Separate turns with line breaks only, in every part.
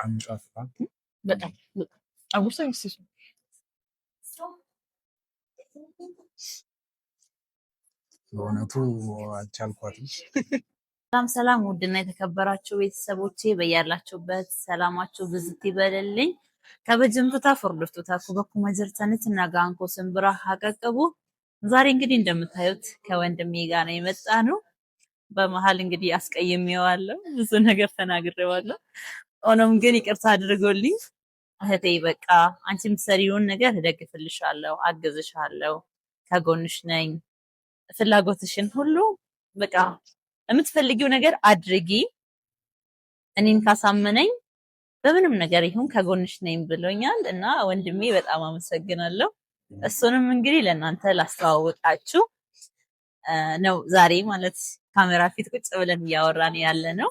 በጣም ይጣፍጣል።
በጣም አጉርሰኝ እስኪ።
በእውነቱ አልቻልኳትም።
ሰላም ሰላም፣ ውድና የተከበራችሁ ቤተሰቦቼ በያላችሁበት ሰላማችሁ ብዝት ይበልልኝ። Kabajamtoota hordoftoota bakkuma jirtanitti nagaan koo isin bira haa qaqqabu። ዛሬ እንግዲህ እንደምታዩት ከወንድሜ ጋር ነው የመጣ ነው። በመሀል እንግዲህ አስቀይሜዋለሁ፣ ብዙ ነገር ተናግሬዋለሁ። ሆኖም ግን ይቅርታ አድርጎልኝ እህቴ በቃ አንቺ የምትሰሪውን ነገር እደግፍልሻለሁ፣ አግዝሻለሁ፣ ከጎንሽ ነኝ፣ ፍላጎትሽን ሁሉ በቃ የምትፈልጊው ነገር አድርጊ፣ እኔን ካሳመነኝ በምንም ነገር ይሁን ከጎንሽ ነኝ ብሎኛል እና ወንድሜ በጣም አመሰግናለሁ። እሱንም እንግዲህ ለእናንተ ላስተዋወቃችሁ ነው ዛሬ ማለት ካሜራ ፊት ቁጭ ብለን እያወራን ያለ ነው።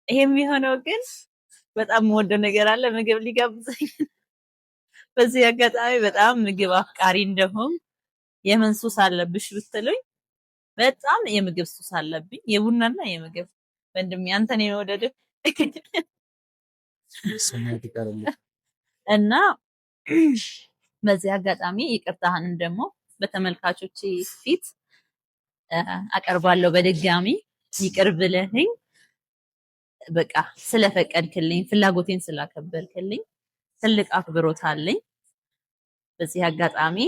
ይሄ የሚሆነው ግን በጣም የምወደው ነገር አለ፣ ምግብ ሊጋብዘኝ። በዚህ አጋጣሚ በጣም ምግብ አፍቃሪ እንደሆን የምን ሱስ አለብሽ ብትሉኝ በጣም የምግብ ሱስ አለብኝ፣ የቡናና የምግብ። ወንድሜ አንተን የመውደድ
ስሜት ይቀርልኝ።
እና በዚህ አጋጣሚ ይቅርታህንም ደግሞ በተመልካቾቼ ፊት አቀርባለሁ። በድጋሚ ይቅር ብለህኝ በቃ ስለፈቀድክልኝ ፍላጎቴን ስላከበርክልኝ ትልቅ አክብሮት አለኝ። በዚህ አጋጣሚ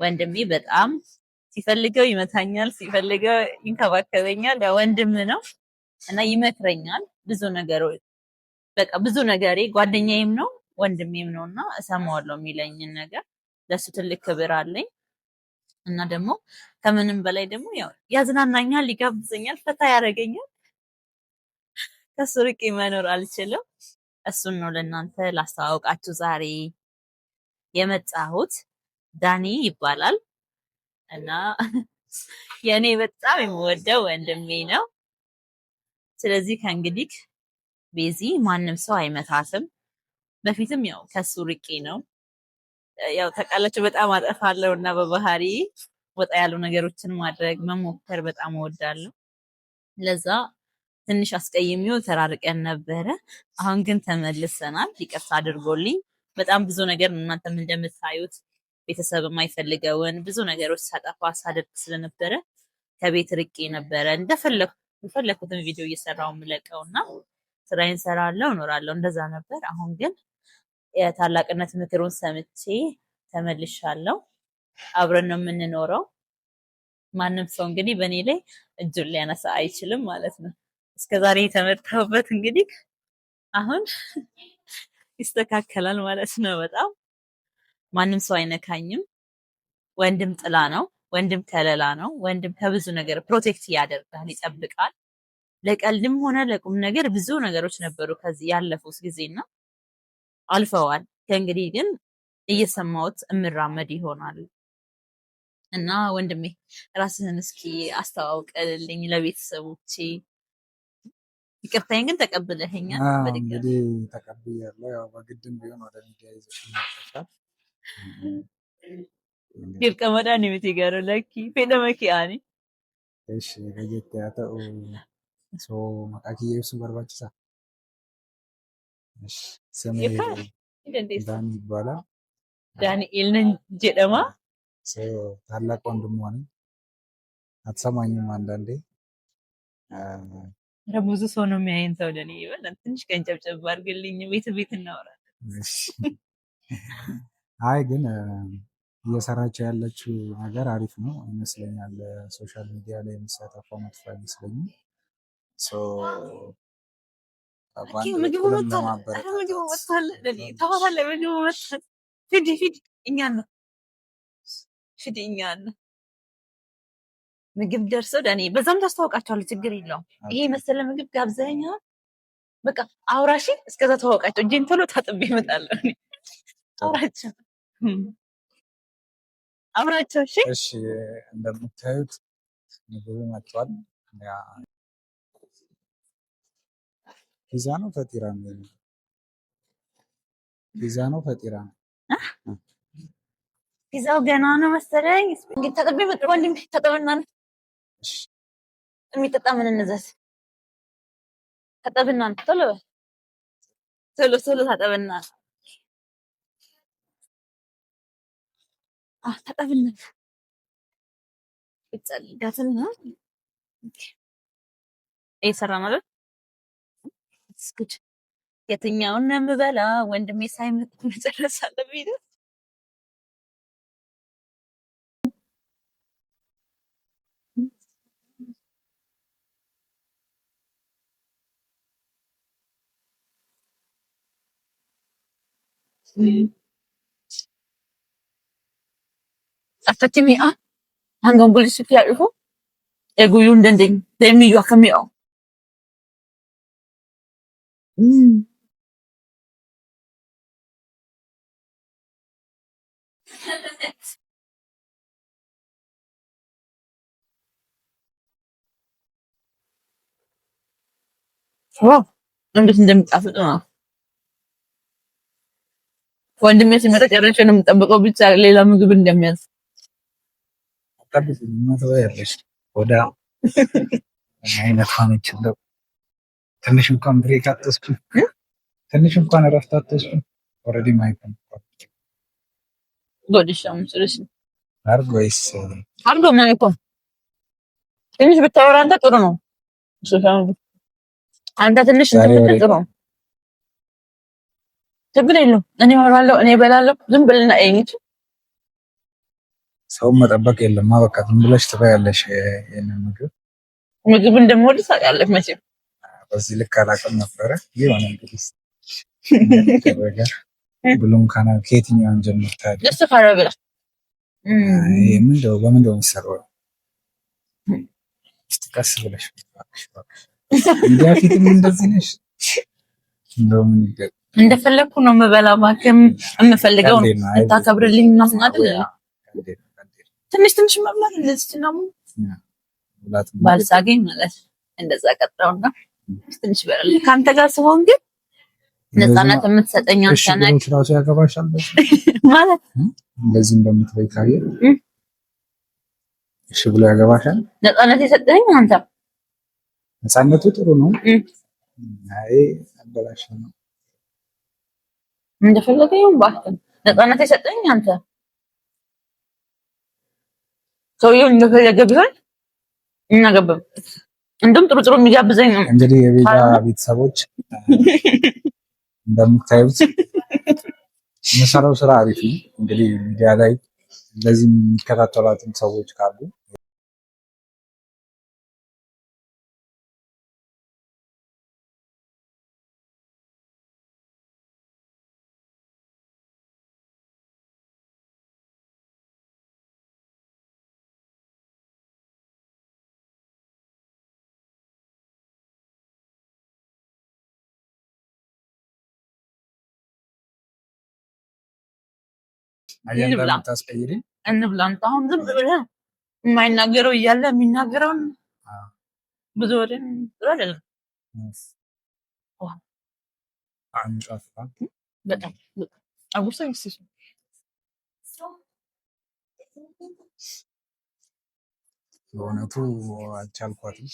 ወንድሜ በጣም ሲፈልገው ይመታኛል፣ ሲፈልገው ይንከባከበኛል። ያው ወንድም ነው እና ይመክረኛል ብዙ ነገሮች በቃ ብዙ ነገሬ ጓደኛዬም ነው ወንድሜም ነው እና እሰማዋለሁ የሚለኝን ነገር፣ ለሱ ትልቅ ክብር አለኝ። እና ደግሞ ከምንም በላይ ደግሞ ያው ያዝናናኛል፣ ይጋብዘኛል፣ ፈታ ያደርገኛል። ከሱ ርቄ መኖር አልችልም። እሱን ነው ለእናንተ ላስተዋውቃችሁ ዛሬ የመጣሁት። ዳኒ ይባላል እና የእኔ በጣም የምወደው ወንድሜ ነው። ስለዚህ ከእንግዲህ ቤዚ ማንም ሰው አይመታትም። በፊትም ያው ከሱ ርቄ ነው፣ ያው ታውቃላችሁ፣ በጣም አጠፋለሁ እና በባህሪ ወጣ ያሉ ነገሮችን ማድረግ መሞከር በጣም እወዳለሁ። ለዛ ትንሽ አስቀይሜው ተራርቀን ነበረ። አሁን ግን ተመልሰናል። ይቅርታ አድርጎልኝ በጣም ብዙ ነገር እናንተም እንደምታዩት ቤተሰብ የማይፈልገውን ብዙ ነገሮች ሳጠፋ ሳደርግ ስለነበረ ከቤት ርቄ ነበረ። እንደፈለኩ የፈለኩትን ቪዲዮ እየሰራው የምለቀው እና ስራዬን ሰራለሁ እኖራለሁ እንደዛ ነበር። አሁን ግን የታላቅነት ምክሩን ሰምቼ ተመልሻለሁ። አብረን ነው የምንኖረው። ማንም ሰው እንግዲህ በእኔ ላይ እጁን ሊያነሳ አይችልም ማለት ነው። እስከዛሬ የተመታሁበት እንግዲህ አሁን ይስተካከላል ማለት ነው። በጣም ማንም ሰው አይነካኝም። ወንድም ጥላ ነው። ወንድም ከለላ ነው። ወንድም ከብዙ ነገር protect ያደርጋል፣ ይጠብቃል። ለቀልድም ሆነ ለቁም ነገር ብዙ ነገሮች ነበሩ ከዚህ ያለፉት ጊዜና አልፈዋል። ከእንግዲህ ግን እየሰማሁት እምራመድ ይሆናል። እና ወንድሜ ራስህን እስኪ አስተዋውቅልኝ ለቤተሰቦቼ። ይቅርታዬን ግን ተቀብለኸኛል? በድጋሚ
እንግዲህ ተቀብያለሁ። ያው በግድም ቢሆን ወደ ሚዲያ ይዘሽ መጥተሻል።
Dirqamadhaan miti garuu lakkii fedhama ki'aani.
እሺ ከጀት haa ta'u so maqaa kiyya ibsuun barbaachisaa? እሺ ስሜ
Yookaan ni dandeessa.
ዳኒ ይባላል።
Daani'el nan jedhama.
So ታላቅ ወንድሟ ነኝ። አትሰማኝም አንዳንዴ።
ኧረ ብዙ ሰው ነው የሚያየን ሰው ለኔ ይበላል። ትንሽ ቀንጨብጨብ አድርግልኝ። ቤት ቤት እናወራለን።
እሺ። አይ ግን እየሰራችው ያለችው ነገር አሪፍ ነው ይመስለኛል። Social media ላይ የምትሳተፈው መጥፎ አይመስለኝም። So
Lakkii
በአንድ
ምግቡ
በኩልም
መጥቷል። ኧረ ምግቡ
ለማበረታታት
መጥቷል። ለኔ ታወራለህ። ምግቡ መጥቷል። ፊዲ ፊዲ እኛን ነው ፊዲ እኛን ነው ምግብ ደርሶ ዳኒ በዛም ታስተዋውቃቸዋለህ። ችግር የለውም። ይሄ የመሰለ ምግብ ጋብዘኸኛል። በቃ አውራሽ እስከዛ ተዋውቃቸው። እጄን ቶሎ ታጥቤ እመጣለሁ። እኔ አውራቸው አውራቸው። እሺ
እሺ እንደምታዩት ምግቡ መጥቷል። ያ ፒዛ ነው ፈጢራ ነው? ፒዛ ነው ፈጢራ ነው?
ፒዛው ገና ነው መሰለኝ። እንግዲህ ታጥቤ እመጣለሁ። ወንድሜ ታጠብና ነው
እሺ
የሚጠጣ ምን እንዘዝ? ታጠብና ነው ቶሎ በል። ቶሎ ቶሎ ታጠብና ታጠብና ጸልዳትና እየሰራ ማለት ስኩድ የትኛውን ነው የምበላ? ወንድሜ ሳይመጣ መጨረስ አለብኝ። Akkatti mi'a hangam poolisitti yaa dhufu eeguyyuu hin dandeenye. Deemniyyuu akka mi'aawu. Wow እንዴት እንደሚጣፍጥ ነው። ወንድሜ ሲመጣ ጨርሼ ነው የምጠብቀው፣ ብቻ ሌላ ምግብ እንደሚያዝ
ወደ አይነት ሆነች። እንደው ትንሽ እንኳን break አትወስጂም? ትንሽ እንኳን እረፍት አትወስጂም? Already mic አድርግ ወይስ
አድርጎ ምናምን እኮ ትንሽ ብታወራ አንተ ጥሩ ነው። አንተ ትንሽ እንትን ጥሩ ነው። ችግር የለውም። እኔ እወራለሁ፣ እኔ እበላለሁ። ዝም ብለና እይኝ።
ሰውን መጠበቅ የለም። በቃ ዝም ብለሽ ትበያለሽ። ይሄንን ምግብ
ምግብ እንደምወድ ታውቃለህ መቼም።
በዚህ ልክ አላውቅም ነበረ። ይሆነ እንግዲህ ብሎም ካና ከየትኛውን ጀምር ታዲያ?
ደስ ካለ ብላ።
ይሄ ምንድነው? በምንድነው የሚሰራው? እስቲ ቀስ ብለሽ እባክሽ፣ እባክሽ። ሚዲያ ፊትም እንደዚህ ነሽ። እንደው ምን ይገ-
እንደፈለግኩ ነው የምበላው። እባክህ የምፈልገው ነው እንታከብርልኝ ምናምን አይደል? ትንሽ ትንሽ መብላት እንደዚህ ነው። ባልሳገኝ ማለት እንደዛ ቀጥረውና ትንሽ እበላለሁ። ከአንተ ጋር ስሆን ግን ነፃነት የምትሰጠኝ አንተ ነህ።
ራሱ ያገባሻል
ማለት
እንደዚህ እንደምትበይ ካየ እሺ ብሎ ያገባሻል።
ነፃነት የሰጠኝ አንተ።
ነፃነቱ ጥሩ ነው። አይ አበላሽ ነው።
እንደፈለገ ይሁን እባክህ። ነፃነት የሰጠኝ አንተ። ሰውየው እንደፈለገ ቢሆን እናገባም። እንደውም ጥሩ ጥሩ የሚጋብዘኝ ነው።
እንግዲህ የቤዛ ቤተሰቦች እንደምታዩት የምሰራው ስራ አሪፍ ነው። እንግዲህ ሚዲያ ላይ እንደዚህ የሚከታተሏትን ሰዎች ካሉ
እንብላ እንብላ። አሁን ዝም ብለህ የማይናገረው እያለ የሚናገረውን ብዙ ወሬ ጥሩ አይደለም። በጣም አጉርሰኝ እስኪ።
በእውነቱ አልቻልኳትም።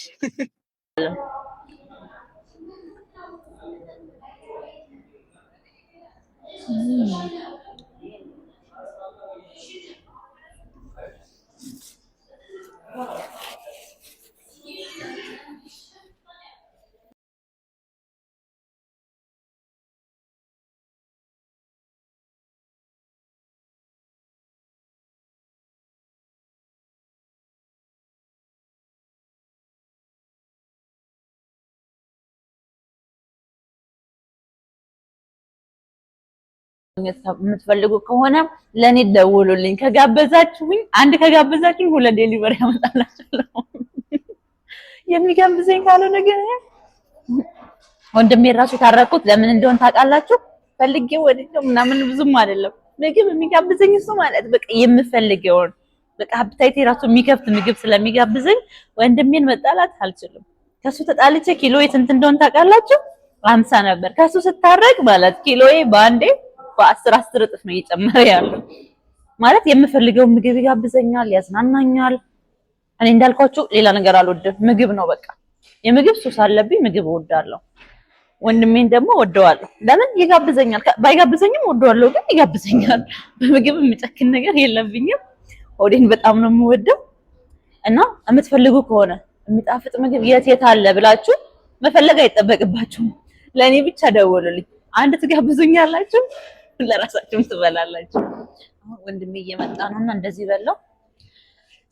የምትፈልጉ ከሆነ ለኔ ደውሉልኝ። ከጋበዛችሁኝ አንድ ከጋበዛችሁኝ ሁለት delivery ያመጣላችኋለሁ። የሚጋብዘኝ ካልሆነ ግን ወንድሜ ራሱ የታረቁት ለምን እንደሆነ ታውቃላችሁ? ፈልጌ ወድጄው ምናምን ብዙም አይደለም። ምግብ የሚጋብዘኝ እሱ ማለት በቃ የምፈልገውን በቃ appetite ኤ ራሱ የሚከፍት ምግብ ስለሚጋብዘኝ ወንድሜን መጣላት አልችልም። ከሱ ተጣልቼ ኪሎዬ ስንት እንደሆነ ታውቃላችሁ? 50 ነበር። ከሱ ስታረቅ ማለት ኪሎዬ በአንዴ በአስር አስር እጥፍ ነው እየጨመረ ያለው። ማለት የምፈልገውን ምግብ ይጋብዘኛል፣ ያዝናናኛል። እኔ እንዳልኳችሁ ሌላ ነገር አልወድም፣ ምግብ ነው በቃ። የምግብ ሱስ አለብኝ፣ ምግብ እወዳለሁ። ወንድሜን ደግሞ ወደዋለሁ። ለምን ይጋብዘኛል? ባይጋብዘኝም ወደዋለሁ፣ ግን ይጋብዘኛል። በምግብ የሚጨክን ነገር የለብኝም። ሆዴን በጣም ነው የምወደው። እና የምትፈልጉ ከሆነ የሚጣፍጥ ምግብ የት የት አለ ብላችሁ መፈለግ አይጠበቅባችሁም። ለእኔ ብቻ ደውሉልኝ። አንድ ትጋብዙኛላችሁ፣ ለራሳችሁም ትበላላችሁ። አሁን ወንድሜ እየመጣ ነው እና እንደዚህ በላው።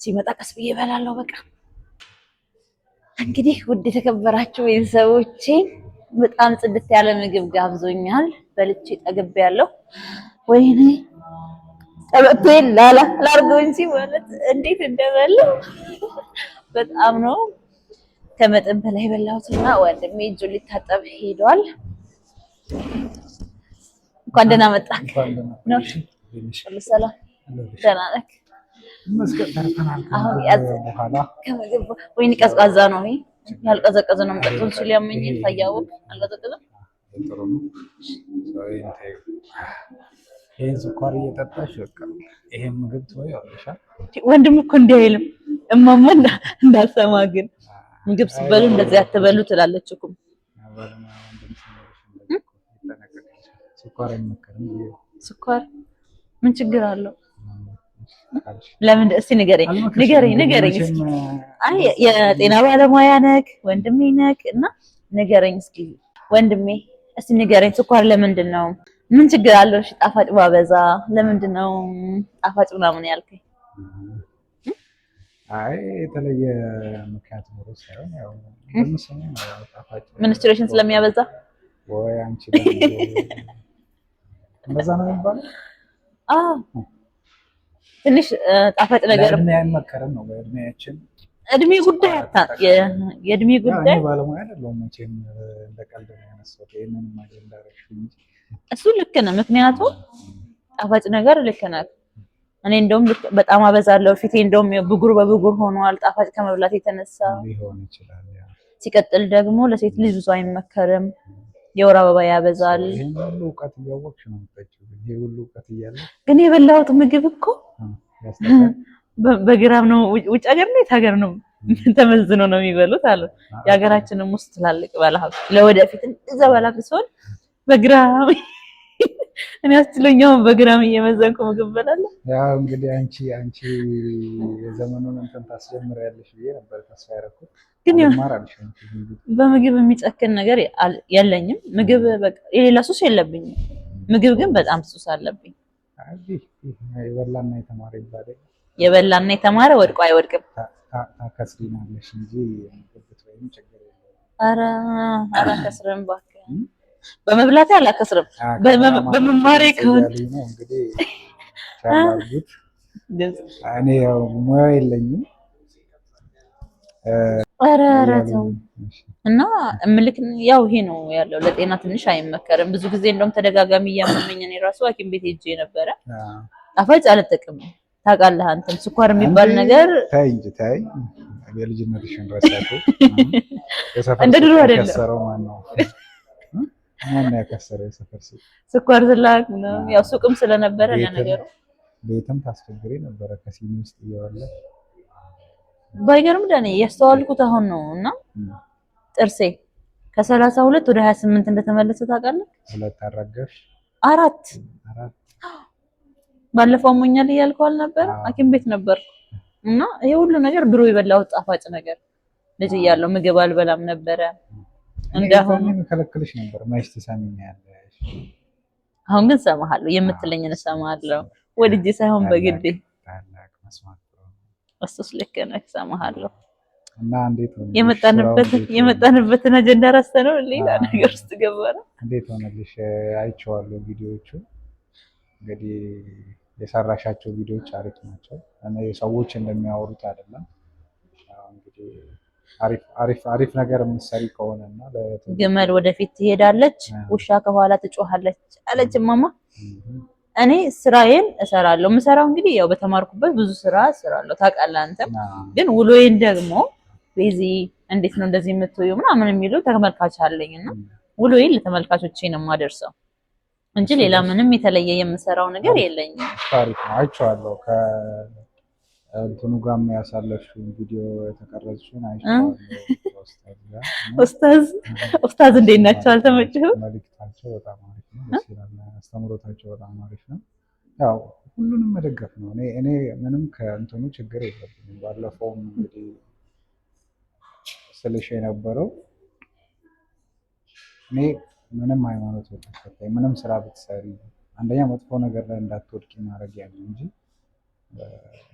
ሲመጣ ቀስ ብዬ እበላለሁ። በቃ እንግዲህ ውድ የተከበራችሁ ቤተሰቦቼ በጣም ጽድት ያለ ምግብ ጋብዞኛል። በልቼ ጠግቤያለሁ። ወይኔ ቀበቶዬን ላላ ላርገው እንጂ ማለት እንዴት እንደበላሁ በጣም ነው ከመጠን በላይ በላሁትና ወንድሜ እጁን ሊታጠብ ሄዷል። እንኳን ደህና መጣህ። ሁሉ ሰላም? ደህና ነህ? አሁን ያዝ ከምግብ ወይኔ ቀዝቃዛ ነው ይሄ። ያልቀዘቀዘ ነው የምጠጣው ሲል ያመኝ ታያወቅ አልቀዘቀዘም።
ይሄን ስኳር እየጠጣሽ በቃ ይሄን ምግብ ትበያለሽ።
ወንድም እኮ እንዲህ አይልም። እማማ እንዳልሰማ ግን ምግብ ስትበሉ እንደዚህ አትበሉ ትላለች እኮ።
ስኳር አይመከርም።
ስኳር ምን ችግር አለው? ለምን እስቲ ንገረኝ፣ ንገረኝ፣ ንገረኝ እስኪ። አይ የጤና ባለሙያ ነክ ወንድሜ ነክ እና ንገረኝ እስኪ ወንድሜ፣ እስቲ ንገረኝ ስኳር ለምንድን ነው ምን ችግር አለው? እሺ ጣፋጭ ባበዛ ለምንድን ነው ጣፋጭ ምናምን ያልከኝ?
አይ የተለየ ምክንያት ኖሮ ሳይሆን ያው እንደምሰማው ነው። ያው ጣፋጭ
menstruation ስለሚያበዛ
ወይ አንቺ እንደዛ ነው የሚባለው።
አዎ ትንሽ ጣፋጭ ነገር
ለእድሜ አይመከርም ነው በእድሜያችን
እድሜ ጉዳይ የእድሜ ጉዳይ
እኔ ባለሙያ አይደለሁም መቼም እንደ ቀልድ ነው ያነሳሁት። ይሄንንም አጀንዳ አደረግሽው እንጂ
እሱ ልክ ነው። ምክንያቱም ጣፋጭ ነገር ልክ ነህ። እኔ እንደውም በጣም አበዛለሁ። ፊቴ እንደውም ብጉር በብጉር ሆኗል ጣፋጭ ከመብላት የተነሳ
ሊሆን ይችላል። ያ
ሲቀጥል ደግሞ ለሴት ልጅ ብዙ አይመከርም። የወር አበባ ያበዛል።
ይሄን ሁሉ እውቀት እያወቅሽ ነው የምጠጪው። ይሄ ሁሉ እውቀት እያለ
ግን የበላሁት ምግብ እኮ
ያስጠላል።
በግራም ነው። ውጭ ሀገር ነው የት ሀገር ነው ተመዝኖ ነው የሚበሉት አሉ። የሀገራችንም ውስጥ ትላልቅ ባለሀብት ለወደፊት እዛ ባለሀብት ሲሆን በግራም እኔ አስችለኛው በግራም እየመዘንኩ ምግብ በላለሁ።
ያው እንግዲህ አንቺ የዘመኑን እንትን ታስጀምሪያለሽ ብዬ ነበር ተስፋ ያደረኩት።
ግን
አልማር አልሽ አንቺ
በምግብ የሚጨክን ነገር የለኝም። ምግብ በቃ የሌላ ሱስ የለብኝም። ምግብ ግን በጣም ሱስ አለብኝ።
አይ የበላና የተማረ ይባላል።
የበላና የተማረ ወድቆ አይወድቅም።
ታከስሪናለሽ እንጂ ምግብ ብትበይም ችግር የለውም።
ኧረ አላከስርም እባክህ። በመብላቴ አላከስርም፣ በመማሬ ከሆነ
ነው እንግዲህ ቻላልጉት። እኔ ያው ሙያ የለኝም።
ኧረ ኧረ ተው እና እምልክ ያው ይሄ ነው ያለው። ለጤና ትንሽ አይመከርም። ብዙ ጊዜ እንደውም ተደጋጋሚ እያመመኝ እኔ ራሱ ሐኪም ቤት ሄጄ ነበረ። ጣፋጭ አልጠቀምም ታውቃለህ አንተም ስኳር የሚባል ነገር
ተይ እንጂ ተይ፣ የልጅነትሽን ረሳሽው።
እንደ ድሮ አይደለም።
ያከሰረው ማነው? ማነው ያከሰረው? የሰፈር ሱቅ
ስኳር ስላክ ምናምን ያው ሱቅም ስለነበረ ለነገሩ
ቤትም ታስቸግሪ ነበረ ከሲኒ ውስጥ እየበላሽ።
ባይገርም ዳኔ ያስተዋልኩት አሁን ነው። እና ጥርሴ ከ32 ወደ 28 እንደተመለሰ ታውቃለህ።
ሁለት አረገፍሽ፣
አራት
አራት
ባለፈው አሞኛል እያልከው አልነበረ? ሐኪም ቤት ነበርኩ እና ይሄ ሁሉ ነገር ድሮ የበላሁት ጣፋጭ ነገር ልጅ እያለሁ ምግብ አልበላም ነበረ። እንዳሁኑ
እከለክልሽ ነበር። መች ትሰሚኛለሽ?
አሁን ግን እሰማሃለሁ፣ የምትለኝን እሰማሃለሁ። ወድጄ ሳይሆን በግዴ።
ታላቅ መስማት ጥሩ ነው።
እሱስ ልክ ነህ፣ እሰማሃለሁ።
እና እንዴት ሆነልሽ?
የመጣንበትን አጀንዳ ረስተነው ሌላ ነገር ውስጥ ገባን።
እንዴት ሆነልሽ? አይቼዋለሁ ቪዲዮዎቹ። እንግዲህ የሰራሻቸው ቪዲዮዎች አሪፍ ናቸው። እና ሰዎች እንደሚያወሩት አይደለም። እንግዲህ አሪፍ አሪፍ አሪፍ ነገር የምትሰሪ ከሆነ እና
ግመል ወደፊት ትሄዳለች፣ ውሻ ከኋላ ትጮሃለች አለች እማማ። እኔ ስራዬን እሰራለሁ። የምሰራው እንግዲህ ያው በተማርኩበት ብዙ ስራ እሰራለሁ ታውቃለህ አንተም። ግን ውሎዬን ደግሞ ቤዚ እንዴት ነው እንደዚህ የምትውይው ምናምን የሚሉ ተመልካች አለኝ እና ውሎዬን ለተመልካቾቼ ነው የማደርሰው እንጂ ሌላ ምንም የተለየ የምሰራው ነገር የለኝም።
አሪፍ ነው፣ አይቼዋለሁ። እንትኑ ጋርም ያሳለፍሽውን ቪዲዮ የተቀረጽሽውን አይቼዋለሁ። ኡስታዝ ጋር
ኡስታዝ ኡስታዝ እንዴት ናቸው? አልተመቸህም?
መልዕክታቸው በጣም አሪፍ ነው፣ ደስ ይላል። አስተምሮታቸው በጣም አሪፍ ነው። ያው ሁሉንም መደገፍ ነው። እኔ ምንም ከእንትኑ ችግር የለብኝም። ባለፈውም እንግዲህ ስልሽ የነበረው እኔ ምንም ሃይማኖት ብትከታይ ምንም ስራ ብትሰሪ አንደኛ መጥፎ ነገር ላይ እንዳትወድቂ ማድረግ ያለ እንጂ።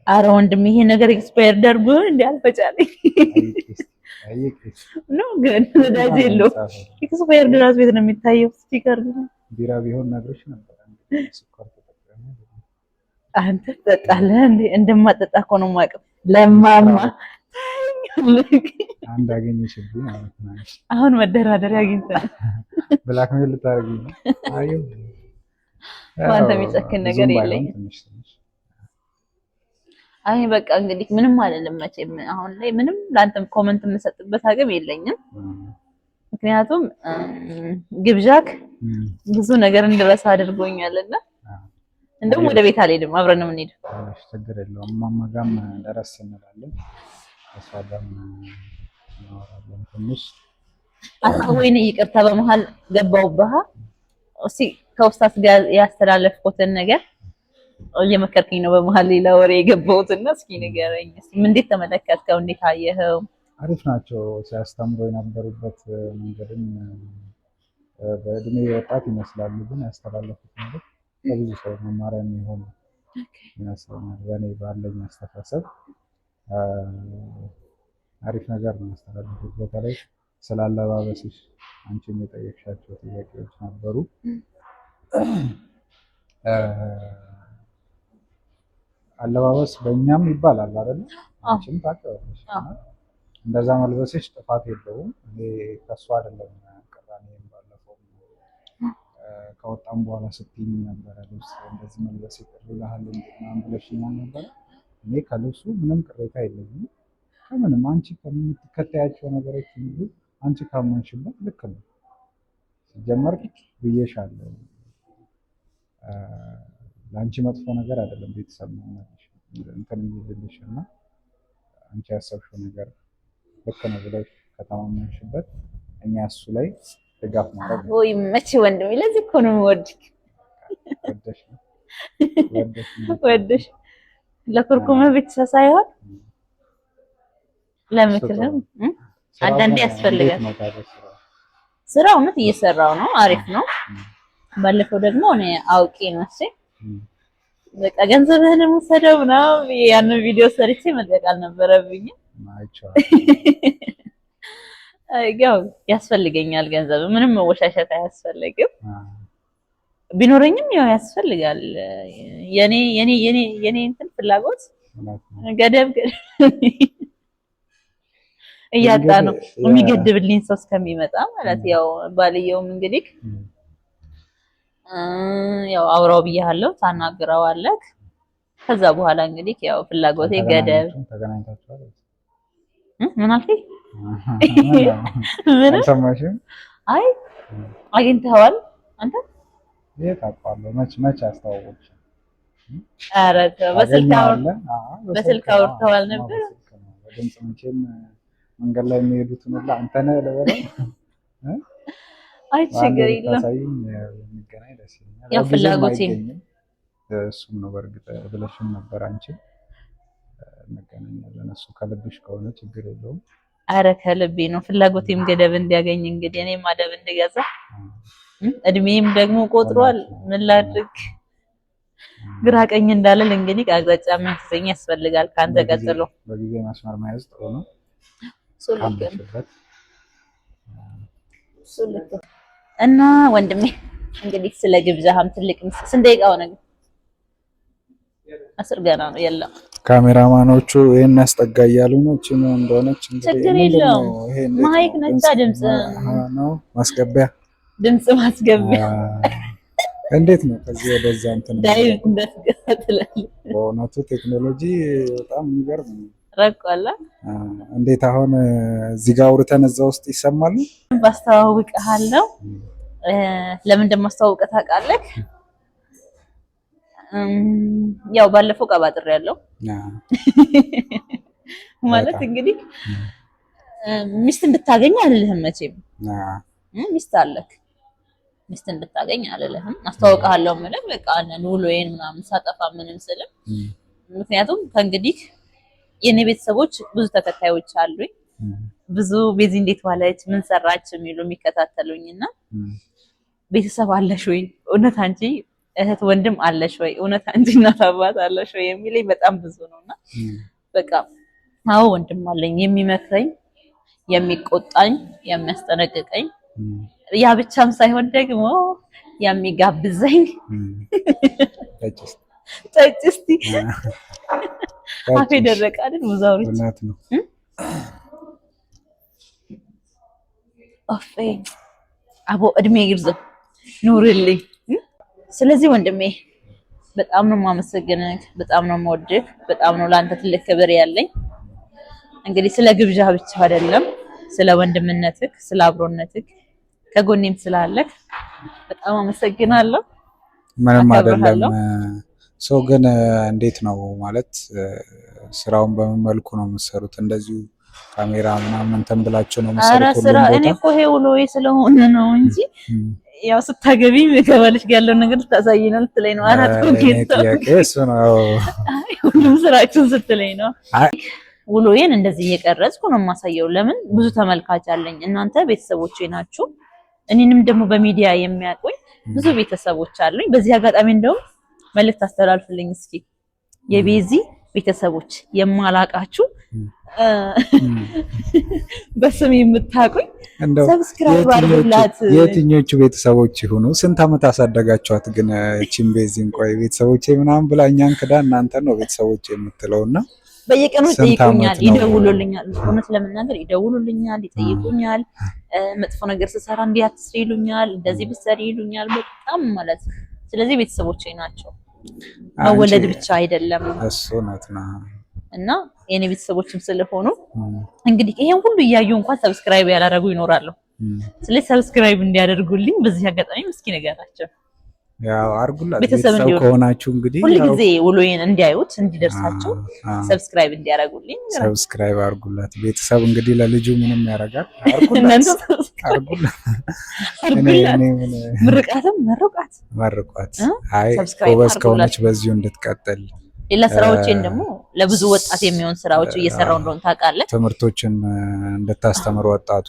አረ ወንድም ይሄ ነገር expire አድርጎ እንዴ አልፈጫለኝ ነው ግን ነዳጅ የለውም። Expired ራሱ ቤት ነው የሚታየው sticker።
ቢራ ቢሆን ነግሮሽ ነበር። ስኳር ተጠቅመ
አንተ ትጠጣለህ እንዴ? እንደማጠጣ እኮ ነው የማውቀው። ለማማ
አንድ አገኘሽብኝ ማለት ነው።
አሁን መደራደሪያ አግኝተናል።
Blackmail ልታደርጊኝ ነው? አዩ
በአንተ የሚጨክን ነገር የለኝም።
ትንሽ ትንሽ።
አይ በቃ እንግዲህ ምንም አይደለም። መቼም አሁን ላይ ምንም ለአንተም comment የምሰጥበት አቅም የለኝም። ምክንያቱም ግብዣክ ብዙ ነገር እንድረሳ አድርጎኛልና እንደውም ወደ ቤት አልሄድም፣ አብረን ነው የምንሄደው።
ችግር የለውም። እማማ ጋርም ደረስ እንላለን፣ እሷ ጋርም እናወራለን ትንሽ።
ወይኔ ይቅርታ በመሀል ገባሁብህ። እስኪ ከኡስታዝ ጋር ያስተላለፍኩትን ነገር እየመከርከኝ ነው በመሀል ሌላ ወሬ የገባሁትና እስኪ ንገረኝ እስኪ እንዴት ተመለከትከው? እንዴት አየኸው?
አሪፍ ናቸው ሲያስተምሩ የነበሩበት መንገድም በእድሜ ወጣት ይመስላሉ፣ ግን ያስተላለፉት መልዕክት ለብዙ ሰው መማሪያ የሚሆን ይመስለኛል። በእኔ ባለኝ አስተሳሰብ አሪፍ ነገር ነው ያስተላለፉት። በተለይ ስላለባበስሽ አንቺም የጠየቅሻቸው ጥያቄዎች ነበሩ። አለባበስ በእኛም ይባላል አይደለ? አንቺም ታውቂዋለሽ። እንደዛ መልበስሽ ጥፋት የለውም። እኔ ከእሱ አይደለም ቅራኔ። ባለፈው ከወጣም በኋላ ስትይኝ ነበረ ልብስ እንደዚህ መልበስ ይቅር ይልሃል ምናምን ብለሽኛል ነበረ። እኔ ከልብሱ ምንም ቅሬታ የለኝም። ከምንም አንቺ ከምትከተያቸው ነገሮች ሁሉ አንቺ ካመንሽበት ልክ ነው። ሲጀመር ብዬሻለሁ፣ ለአንቺ መጥፎ ነገር አይደለም ቤተሰብ እንትን የሚልልሽ እና አንቺ ያሰብሽው ነገር ልክ ነው ብለሽ ከተማመንሽበት እኛ እሱ ላይ ድጋፍ ማድረግ ነው።
ወይ መቼ ወንድሜ፣ ለዚህ እኮ ነው የምወድሽ።
ወደሽ ነው
ወደሽ ለኩርኩም ብቻ ሳይሆን ለምክርም አንዳንዴ ያስፈልጋል። ስራው እውነት እየሰራው ነው፣ አሪፍ ነው። ባለፈው ደግሞ እኔ አውቄ ነው እሺ፣ በቃ ገንዘብህን ውሰደው ምናምን ያንን ቪዲዮ ሰርቼ መልቀቅ አልነበረብኝም። ያው ያስፈልገኛል ገንዘብ፣ ምንም መወሻሸት አያስፈልግም። ቢኖረኝም ያው ያስፈልጋል። የኔ የኔ የኔ የኔ እንትን ፍላጎት ገደብ እያጣ ነው የሚገድብልኝ ሰው እስከሚመጣ ማለት ያው ባልየውም እንግዲህ ያው አውራው ብያለሁ፣ ታናግረዋለህ። ከዛ በኋላ እንግዲህ ያው ፍላጎቴ ገደብ ምን አልከኝ?
ምን አልሰማሽም?
አይ አግኝተኸዋል አንተ?
የት አውቀዋለሁ? መች መች አስተዋወቅሽ?
ኧረ ተው፣ በስልክ አውርተዋል ነበር።
በድምፅ መቼም መንገድ ላይ የሚሄዱትን ሁላ አንተ ነህ ልበለው?
አይ ችግር የለም።
ታሳይኝ እንገናኝ ደስ ይለኛል።
ያው ፍላጎቴ
እሱም ነው በእርግጥ ብለሽም ነበር አንቺ እንገናኛለን። እሱ ከልብሽ ከሆነ ችግር የለውም።
አረ ከልቤ ነው። ፍላጎቴም ገደብ እንዲያገኝ እንግዲህ እኔም አደብ እንድገዛ እድሜም ደግሞ ቆጥሯል። ምን ላድርግ? ግራ ቀኝ እንዳለል እንግዲህ አቅጣጫ የሚያስዘኝ ያስፈልጋል። ከአንተ ቀጥሎ
በጊዜ መስመር መያዝ ጥሩ ነው።
እና ወንድሜ እንግዲህ ስለ ግብዣህም ትልቅ ስንት ደቂቃ ሆነ? 10 ገና ነው። የለም
ካሜራማኖቹ ይሄን ያስጠጋ እያሉ ነው። እቺ ምን እንደሆነች እንግዲህ
ችግር የለውም። Mic ነቻ ድምጽ
ነው ማስገቢያ፣
ድምጽ ማስገቢያ
እንዴት ነው ከዚህ ወደዛ እንትን
ዳይሬክት እንዳትገባ ትላለህ።
በእውነቱ ቴክኖሎጂ በጣም የሚገርም ነው።
ረቋላ
እንዴት አሁን እዚህ ጋር አውርተን እዛ ውስጥ ይሰማሉ።
ባስተዋውቅሃለሁ። ለምን እንደማስተዋውቅህ ታውቃለህ? ያው ባለፈው ቀባጥሬ ያለው ማለት እንግዲህ ሚስት እንድታገኝ አልልህም መቼም ሚስት አለክ ሚስት እንድታገኝ አልልህም። አስተዋውቅሃለሁ የምልህ በቃ ውሎዬን ምናምን ሳጠፋ ምንም ስልም፣ ምክንያቱም ከእንግዲህ የኔ ቤተሰቦች ብዙ ተከታዮች አሉኝ። ብዙ ቤዚ እንዴት ዋለች ምን ሰራች የሚሉ የሚከታተሉኝ እና ቤተሰብ አለሽ ወይ እውነት አንቺ እህት ወንድም አለሽ ወይ እውነት አንቺ እናት አባት አለሽ ወይ የሚለኝ በጣም ብዙ ነውና፣ በቃ አዎ ወንድም አለኝ የሚመክረኝ፣ የሚቆጣኝ፣ የሚያስጠነቅቀኝ፣ ያ ብቻም ሳይሆን ደግሞ የሚጋብዘኝ፣ ጠጭ እስቲ፣ አፌ ደረቀ አይደል? ብዙ አውርቼ ኦፌ። አቦ እድሜ ይርዘም ኑርልኝ። ስለዚህ ወንድሜ በጣም ነው የማመሰግንህ፣ በጣም ነው የምወድህ፣ በጣም ነው ለአንተ ትልቅ ክብር ያለኝ። እንግዲህ ስለ ግብዣ ብቻ አይደለም፣ ስለ ወንድምነትህ፣ ስለ አብሮነትህ፣ ከጎኔም ስላለህ በጣም አመሰግናለሁ።
ምንም አይደለም። ሰው ግን እንዴት ነው ማለት ስራውን በምን መልኩ ነው የምትሰሩት? እንደዚሁ ካሜራ ምናምን እንትን ብላችሁ ነው የምትሰሩት?
ስራ እኔ እኮ ይሄ ውሎዬ ስለሆነ ነው እንጂ ያው ስታገቢ ከባልሽ ጋር ያለውን ነገር ልታሳይ ነው ልትለኝ ነው። አራት
ጥያቄ እሱ ነው።
ሁሉም ስራችሁን ስትለኝ ነው። ውሎዬን እንደዚህ እየቀረጽኩ ነው የማሳየው። ለምን ብዙ ተመልካች አለኝ። እናንተ ቤተሰቦቼ ናችሁ። እኔንም ደግሞ በሚዲያ የሚያውቁኝ ብዙ ቤተሰቦች አሉኝ። በዚህ አጋጣሚ እንደውም መልእክት አስተላልፍልኝ እስኪ የቤዚ ቤተሰቦች የማላቃችሁ በስም የምታውቁኝ subscribe አድርጉላት።
የትኞቹ ቤተሰቦች ይሁኑ? ስንት ዓመት አሳደጋችኋት ግን እቺን ቤዚን? ቆይ ቤተሰቦቼ ምናምን ብላ እኛን ክዳ እናንተ ነው ቤተሰቦች የምትለውና
በየቀኑ ይጠይቁኛል፣ ይደውሉልኛል። እውነት ለመናገር ይደውሉልኛል፣ ይጠይቁኛል። መጥፎ ነገር ስሰራ እንዲህ አትስሪ ይሉኛል፣ እንደዚህ ብትሰሪ ይሉኛል። በጣም ማለት ስለዚህ ቤተሰቦቼ ናቸው። መወለድ ብቻ አይደለም
እሱ እውነት ነው።
እና የኔ ቤተሰቦችም ስለሆኑ እንግዲህ ይሄን ሁሉ እያዩ እንኳን subscribe ያላደረጉ ይኖራሉ። ስለዚህ subscribe እንዲያደርጉልኝ በዚህ አጋጣሚ እስኪ ንገራቸው።
ያው አርጉላት ቤተሰብ ከሆናችሁ እንግዲህ
ሁልጊዜ ውሎዬን እንዲያዩት እንዲደርሳቸው subscribe እንዲያደርጉልኝ
subscribe አርጉላት። ቤተሰብ እንግዲህ ለልጁ ምንም ያደርጋል። አርጉላት፣ አርጉላት።
ምርቃትም መርቋት
መርቋት። አይ ጎበዝ ከሆነች በዚሁ እንድትቀጥል
ሌላ ስራዎቼን ደግሞ ለብዙ ወጣት የሚሆን ስራዎች እየሰራው እንደሆነ ታውቃለህ።
ትምህርቶችን እንድታስተምር ወጣቱ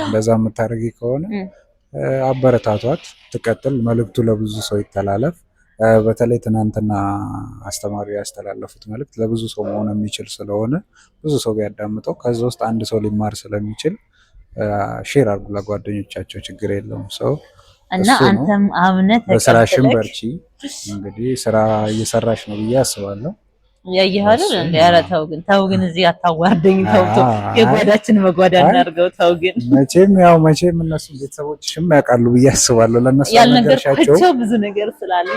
እንደዛ የምታደርጊ ከሆነ አበረታቷት፣ ትቀጥል። መልእክቱ ለብዙ ሰው ይተላለፍ። በተለይ ትናንትና አስተማሪ ያስተላለፉት መልእክት ለብዙ ሰው መሆን የሚችል ስለሆነ ብዙ ሰው ቢያዳምጠው ከዛ ውስጥ አንድ ሰው ሊማር ስለሚችል share አድርጉ ለጓደኞቻቸው፣ ችግር የለውም ሰው
እና አንተም አምነህ
በስራሽም በርቺ። እንግዲህ ስራ እየሰራሽ ነው ብዬ አስባለሁ።
ያየህ አይደል እንዴ? ኧረ ተው ግን ተው ግን እዚህ አታዋርደኝ። ተው ተው፣ የጓዳችን መጓዳ እናድርገው። ተው ግን
መቼም ያው መቼም እነሱ ቤተሰቦችሽም ያውቃሉ ብዬ አስባለሁ። ለእነሱ
ያልነገርኳቸው ብዙ ነገር ስላለ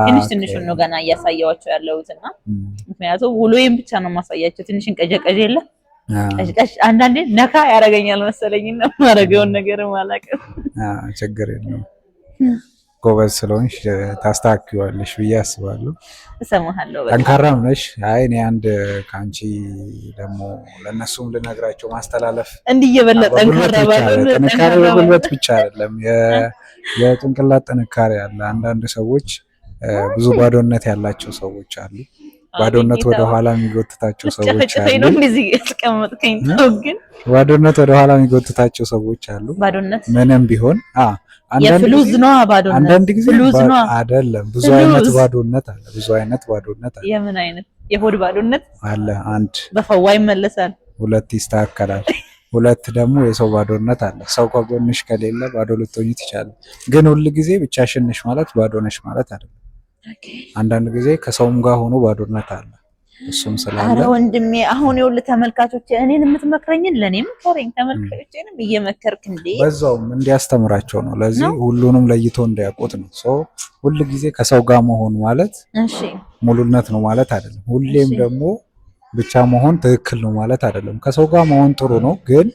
ትንሽ ትንሹን ነው ገና እያሳየኋቸው ያለሁትና ምክንያቱም ውሎዬን ብቻ ነው የማሳያቸው። ትንሽ እንቀዠቀዥ የለ ቀዥቀዥ አንዳንዴ ነካ ያደርገኛል መሰለኝና የማደርገውን ነገር አላውቅም።
ችግር የለውም። ጎበዝ ስለሆንሽ ታስተካክዪዋለሽ ብዬ አስባለሁ።
እሰማሃለሁ።
ጠንካራም ነሽ። አይ እኔ አንድ ከአንቺ ደግሞ ለእነሱም ልነግራቸው ማስተላለፍ
እንዲህ እየበለጠ
ጥንካሬ በጉልበት ብቻ አይደለም፣ የጭንቅላት ጥንካሬ አለ። አንዳንድ ሰዎች ብዙ ባዶነት ያላቸው ሰዎች አሉ። ባዶነት ወደ ኋላ የሚጎትታቸው ሰዎች አሉ። ባዶነት ወደ ኋላ የሚጎትታቸው ሰዎች አሉ።
ባዶነት
ምንም ቢሆን
የፍሉዝ ነዋ። ባዶነት
አንዳንድ ጊዜ አይደለም። ብዙ አይነት ባዶነት አለ። ብዙ አይነት ባዶነት አለ።
የምን አይነት የሆድ ባዶነት
አለ? አንድ
በፈዋ ይመለሳል።
ሁለት ይስተካከላል። ሁለት ደግሞ የሰው ባዶነት አለ። ሰው ከጎንሽ ከሌለ ባዶ ልትሆኚ ትችላለሽ። ግን ሁል ጊዜ ብቻሽን ነሽ ማለት ባዶ ነሽ ማለት አይደለም። አንዳንድ ጊዜ ከሰውም ጋር ሆኖ ባዶነት አለ። እሱም ስላለ
ኧረ ወንድሜ አሁን ይኸውልህ ተመልካቾቼ እኔን የምትመክረኝን ለእኔም ምከረኝ፣ ተመልካቾቼንም እየመከርክ እንዴ
በዛውም እንዲያስተምራቸው ነው። ለዚህ ሁሉንም ለይቶ እንዲያውቁት ነው። ሰው ሁል ጊዜ ከሰው ጋር መሆን ማለት
እሺ
ሙሉነት ነው ማለት አይደለም። ሁሌም ደግሞ ብቻ መሆን ትክክል ነው ማለት አይደለም። ከሰው ጋር መሆን ጥሩ ነው፣ ግን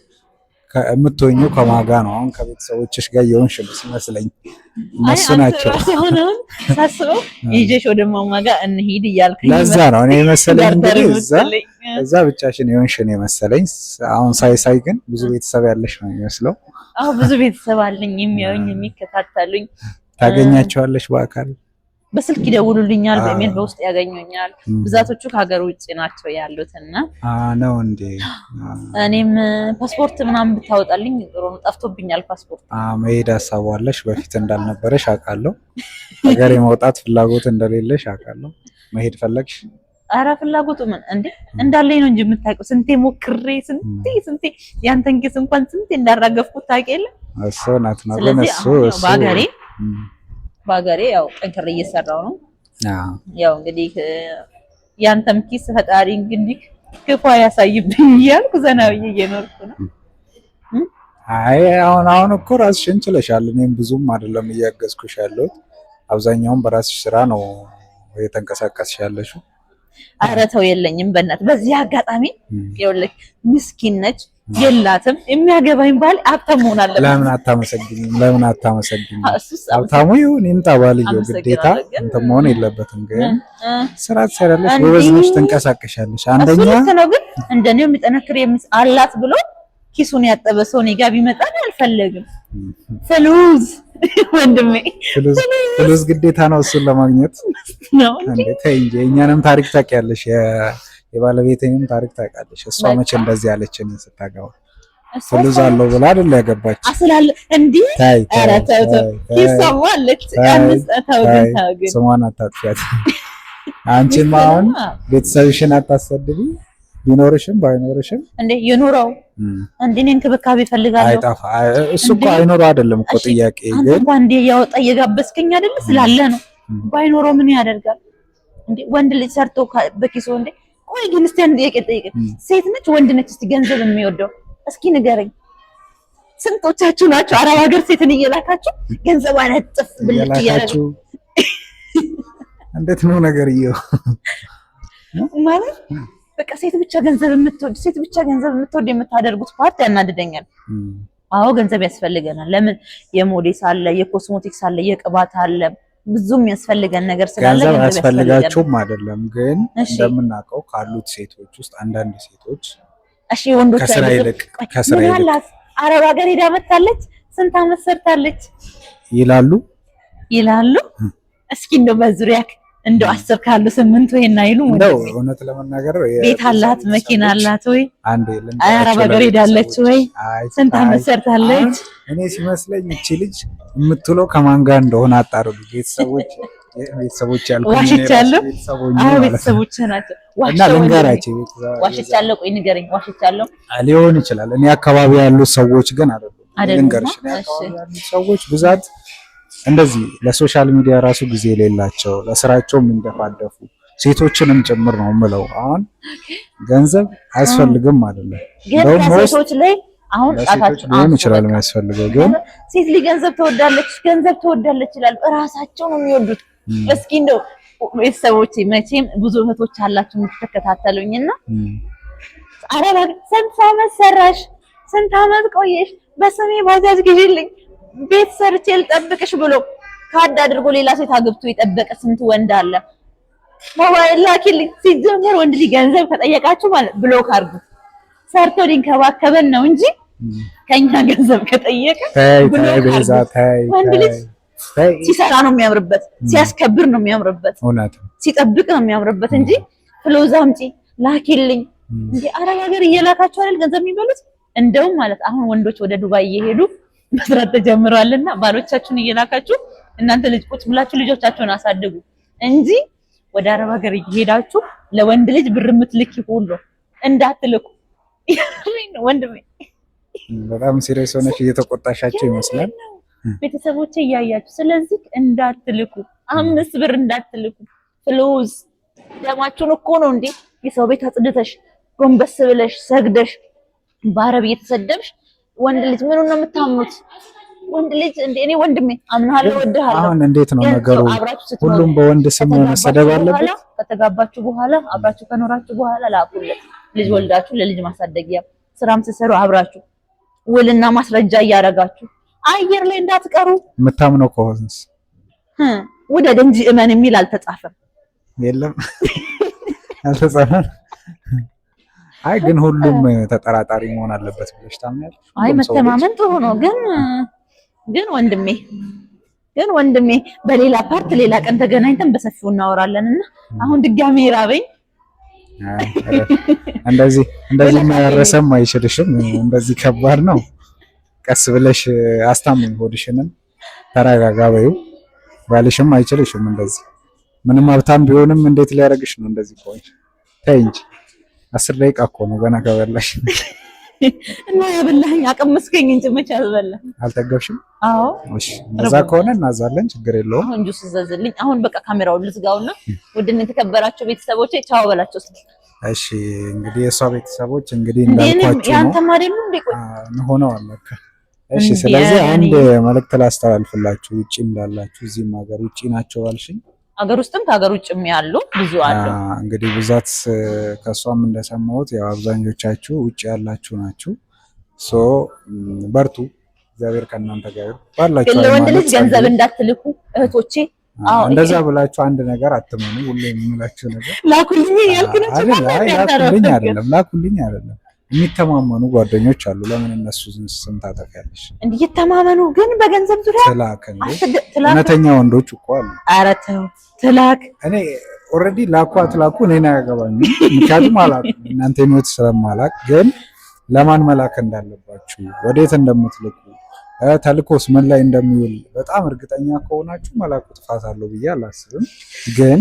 የምትሆኚው ከማጋ ነው። አሁን ከቤተሰቦችሽ ጋር የሆንሽ ነው ሲመስለኝ፣ እነሱ ናቸው።
አሁን ሳስበው ይዤሽ ወደ ማማ ጋር እንሂድ እያልኩኝ
ለዛ ነው እኔ የመሰለኝ እንግዲህ እዛ ብቻሽን የሆንሽ ነው የመሰለኝ። አሁን ሳይ ሳይ ግን ብዙ ቤተሰብ ያለሽ ነው የሚመስለው።
አዎ ብዙ ቤተሰብ አለኝ፣ የሚያዩኝ የሚከታተሉኝ።
ታገኛቸዋለሽ በአካል?
በስልክ ይደውሉልኛል፣ በኢሜል በውስጥ ያገኙኛል። ብዛቶቹ ከሀገር ውጭ ናቸው ያሉት እና
ነው እንዴ?
እኔም ፓስፖርት ምናምን ብታወጣልኝ ጥሩ ነው። ጠፍቶብኛል ፓስፖርት።
መሄድ ሀሳቧለሽ በፊት እንዳልነበረሽ አውቃለሁ። ሀገር የመውጣት ፍላጎት እንደሌለሽ አውቃለሁ። መሄድ ፈለግሽ?
አረ ፍላጎቱ ምን እንዴ እንዳለኝ ነው እንጂ የምታውቀው። ስንቴ ሞክሬ ስንቴ ስንቴ ያንተን ኪስ እንኳን ስንቴ እንዳራገፍኩት ታውቂ የለ
እሱ ናት ነው። ግን እሱ
በሀገሬ በሀገሬ ያው ጠንክሬ እየሰራው ነው። ያው እንግዲህ ያንተም ኪስ ፈጣሪ እንግዲህ ክፉ ያሳይብኝ እያልኩ ዘና ብዬ እየኖርኩ ነው።
አይ አሁን አሁን እኮ ራስሽን ችለሻል። እኔም ብዙም አይደለም እያገዝኩሽ ያለሁት፣ አብዛኛውን በራስሽ ስራ ነው እየተንቀሳቀስሽ ያለሽው።
ኧረ ተው የለኝም በእናትህ። በዚህ አጋጣሚ ይኸውልህ ምስኪን ነች የላትም። የሚያገባኝ ባል ሀብታም መሆን አለበት።
ለምን አታመሰግኝም? ለምን አታመሰግኝም? ሀብታሙ ይሁን ይምጣ ባልየው ግዴታ እንትን መሆን የለበትም። ግን ስራ ትሰሪያለሽ፣ ጎበዝ ነሽ፣ ትንቀሳቀሻለሽ። አንደኛ
ልክ ነው። ግን እንደኔው የሚጠነክር አላት ብሎ ኪሱን ያጠበ ሰው እኔ ጋር ቢመጣ አልፈለግም። فلوس ወንድሜ
فلوس ግዴታ ነው እሱን ለማግኘት
ነው
እንዴ? ተይ እንጂ የእኛንም ታሪክ ታውቂያለሽ፣ የባለቤቴንም ታሪክ ታውቂያለሽ። እሷ መቼ እንደዚህ ያለች እኔን ስታገባ فلوس አለው ብላ አይደል ያገባች?
አስላለ እንዲህ ኧረ ተው ተው፣ ኪሷማ አለች። ተው ግን ተው ግን
ስሟን አታጥፊያት። አንቺም አሁን ቤተሰብሽን አታሰድቢ። ቢኖርሽም ባይኖርሽም
እንዴ የኑሮው እንዴ እኔ እንክብካቤ እፈልጋለሁ።
አይጠፋ እሱ እኮ አይኖረው አይደለም እኮ ጥያቄ።
ግን እንኳን እንዴ እያወጣ እየጋበዝከኝ አይደለ ስላለ ነው። ባይኖረው ምን ያደርጋል እንዴ? ወንድ ልጅ ሰርቶ በኪሱ እንዴ። ቆይ ግን እስቲ አንድ ጥያቄ ጠይቅ። ሴት ነች ወንድ ነች እስቲ ገንዘብ የሚወደው እስኪ ንገረኝ። ስንቶቻችሁ ናችሁ አረብ ሀገር ሴትን እየላካችሁ ገንዘብ አነጥፍ ብልጭ እያላችሁ?
እንዴት ነው ነገር እየው
ማለት በቃ ሴት ብቻ ገንዘብ የምትወድ ሴት ብቻ ገንዘብ የምትወድ የምታደርጉት part ያናድደኛል። አዎ ገንዘብ ያስፈልገናል። ለምን የሞዴስ አለ፣ የኮስሞቲክስ አለ፣ የቅባት አለ፣ ብዙ የሚያስፈልገን ነገር ስላለ
ገንዘብ አያስፈልጋቸውም አይደለም። ግን እንደምናውቀው ካሉት ሴቶች ውስጥ አንዳንድ ሴቶች
እሺ ወንዶች
ከስራ ይልቅ ከስራ ይልቅ
አረብ ሀገር ሄዳ መታለች፣ ስንት አመት ሰርታለች
ይላሉ
ይላሉ። እስኪ እንደው በዙሪያክ እንደው 10 ካሉ 8 ይሄን አይሉም።
እንደው እውነት ለመናገር
ቤት አላት መኪና አላት ወይ
አንዴ
አረብ ሀገር ሄዳለች ወይ ስንት አመት ሰርታለች?
እኔ ሲመስለኝ እቺ ልጅ የምትውለው ከማን ጋር እንደሆነ አጣሩ። ቤተሰቦች ቤተሰቦች ያልኩኝ
ዋሽቻለሁ። አዎ ቤተሰቦች ናቸው።
እና ልንገራቸው
ዋሽቻለሁ። ቆይ ንገረኝ፣ ዋሽቻለሁ
ሊሆን ይችላል። እኔ አካባቢ ያሉ ሰዎች ግን አይደሉም። ልንገርሽ፣ እኔ አካባቢ ያሉ ሰዎች ብዛት እንደዚህ ለ social media ራሱ ጊዜ የሌላቸው ለስራቸው የሚንደፋደፉ ሴቶችንም ጭምር ነው የምለው። አሁን ገንዘብ አያስፈልግም አይደለም፣
ግን ከሴቶች ላይ አሁን ጣታችሁ
ሊሆን ይችላል የሚያስፈልገው። ግን
ሴት ልጅ ገንዘብ ትወዳለች፣ ገንዘብ ትወዳለች ይላሉ። እራሳቸው ነው የሚወዱት። እስኪ እንደው ቤተሰቦቼ መቼም ብዙ እህቶች አላችሁ የምትከታተሉኝና አረብ ስንት አመት ሰራሽ፣ ስንት አመት ቆየሽ፣ በስሜ ባጃጅ ግዢልኝ፣ ቤት ሰርቼ ልጠብቅሽ ብሎ ካድ አድርጎ ሌላ ሴት አግብቶ የጠበቀ ስንት ወንድ አለ። ሞባይል ላኪልኝ። ሲጀመር ወንድ ልጅ ገንዘብ ከጠየቃችሁ ማለት block አድርጉት። ሰርቶ ሊንከባከበን ነው እንጂ ከኛ ገንዘብ ከጠየቀ block አድርጉት። ወንድ ልጅ ሲሰራ ነው የሚያምርበት፣ ሲያስከብር ነው የሚያምርበት፣ ሲጠብቅ ነው የሚያምርበት እንጂ فلوس አምጪ ላኪልኝ እንዴ! አረብ ሀገር እየላካችሁ አይደል ገንዘብ የሚበሉት? እንደውም ማለት አሁን ወንዶች ወደ ዱባይ እየሄዱ መስራት ተጀምረዋልና ባሎቻችሁን እየላካችሁ እናንተ ልጅ ቁጭ ብላችሁ ልጆቻችሁን አሳድጉ እንጂ ወደ አረብ ሀገር እየሄዳችሁ ለወንድ ልጅ ብር የምትልኪ ሁሉ እንዳትልኩ። ወንድሜ
በጣም serious ሆነሽ እየተቆጣሻቸው ይመስላል።
ቤተሰቦቼ እያያችሁ፣ ስለዚህ እንዳትልኩ፣ 5 ብር እንዳትልኩ። فلوس ደማችሁን እኮ ነው እንዴ የሰው ቤት አጽድተሽ ጎንበስ ብለሽ ሰግደሽ በአረብ እየተሰደብሽ ወንድ ልጅ ምኑን ነው የምታምኑት? ወንድ ልጅ እንዴ እኔ ወንድሜ አምናለሁ፣ እወድሃለሁ።
አሁን እንዴት ነው ነገሩ? ሁሉም በወንድ ስም መሰደብ አለበት?
ከተጋባችሁ በኋላ አብራችሁ ከኖራችሁ በኋላ ላኩለት። ልጅ ወልዳችሁ ለልጅ ማሳደጊያ ስራም ስትሰሩ አብራችሁ ውልና ማስረጃ እያደረጋችሁ አየር ላይ እንዳትቀሩ።
የምታምነው ከሆንስ?
ውደድ እንጂ እመን የሚል አልተጻፈም።
የለም፣ አልተጻፈም። አይ፣ ግን ሁሉም ተጠራጣሪ መሆን አለበት ብለሽ ታምኛለሽ?
አይ፣
ሁሉም ሰው ልጅ
መተማመን ጥሩ ነው፣ ግን ወንድሜ በሌላ part ሌላ ቀን ተገናኝተን በሰፊው እናወራለን እና አሁን ድጋሜ ራበኝ።
አይ፣ እንደዚህ እንደዚህ የሚያረሰም አይችልሽም። እንደዚህ ከባድ ነው። ቀስ ብለሽ አስታምኝ፣ ሆድሽንም ተረጋጋ በይው። ባልሽም አይችልሽም እንደዚህ። ምንም ሀብታም ቢሆንም እንዴት ሊያደርግሽ ነው እንደዚህ ከሆንሽ? ተይ እንጂ፣ 10 ደቂቃ እኮ ነው ገና ከበላሽ።
እና ያበላኸኝ አቀመስከኝ እንጂ መቼ አልበላ።
አልጠገብሽም?
አዎ።
እሺ፣ እንደዛ ከሆነ እናዛለን፣ ችግር የለውም።
አሁን ጁስ እዘዝልኝ። አሁን በቃ ካሜራውን ልዝጋውና ውድን የተከበራችሁ ቤተሰቦቼ ቻው በላቸው እስኪ።
እሺ፣ እንግዲህ የእሷ ቤተሰቦች እንግዲህ
እንዴ
እንዳልኳችሁ ነው።
ያንተም አይደሉ እንዴ? ቆይ።
ሆነዋል ለካ። እሺ፣
እንዴ
ስለዚህ
እኔ
አንድ መልእክት ላስተላልፍላችሁ፣ ውጪ እንዳላችሁ እዚህም ሀገር ውጪ ናቸው ባልሽኝ
ሀገር ውስጥም ከሀገር ውጭም ያሉ ብዙ አሉ።
እንግዲህ ብዛት ከእሷም እንደሰማሁት ያው አብዛኞቻችሁ ውጭ ያላችሁ ናችሁ። So በርቱ፣ እግዚአብሔር ከእናንተ ጋር ይሁን። ባላችሁ
ግን ለወንድ ልጅ
ሃይማኖት
ገንዘብ
ጸልዩ።
እንዳትልኩ እህቶቼ። አዎ።
እንደዛ ብላችሁ አንድ ነገር አትመኑ። ሁሌ የምላችሁ ነገር
ላኩልኝ ያልኩ ነው።
አይደል? አይ፣ ላኩልኝ አይደለም፣ ላኩልኝ አይደለም። የሚተማመኑ ጓደኞች አሉ። ለምን እነሱ ስም ታጠፊያለሽ?
እንዲህ ይተማመኑ፣ ግን በገንዘብ ዙሪያ
ትላክ እንዴ!
ትላክ።
እውነተኛ ወንዶች እኮ አሉ።
ኧረ ተው ትላክ።
እኔ already ላኩ አትላኩ እኔን አያገባኝም። ምክንያቱም አላውቅም፣ እናንተ ህይወት ስለማላቅ። ግን ለማን መላክ እንዳለባችሁ፣ ወዴት እንደምትልኩ፣ ተልኮስ ምን ላይ እንደሚውል በጣም እርግጠኛ ከሆናችሁ መላኩ ጥፋት አለው ብዬ አላስብም። ግን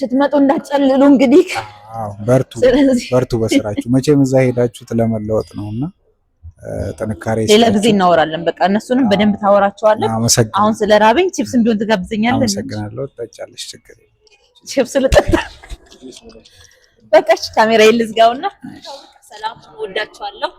ስትመጡ እንዳትጨልሉ እንግዲህ።
አዎ፣ በርቱ፣
ስለዚህ
በርቱ በስራችሁ። መቼም እዛ ሄዳችሁት ለመለወጥ ነውና ጥንካሬ
ሌላ ጊዜ
ይስጣችሁ።
እናወራለን። በቃ እነሱንም በደንብ ታወራቸዋለን።
አመሰግናለሁ።
አሁን ስለ ራበኝ ቺፕስ ቢሆን ትጋብዘኛለህ።
አመሰግናለሁ። ትጠጫለሽ፣ ችግር የለም።
ቺፕስ ልጠጣ። በቃ እሺ፣ ካሜራ ልዝጋውና ሰላም፣ ወዳችኋለሁ።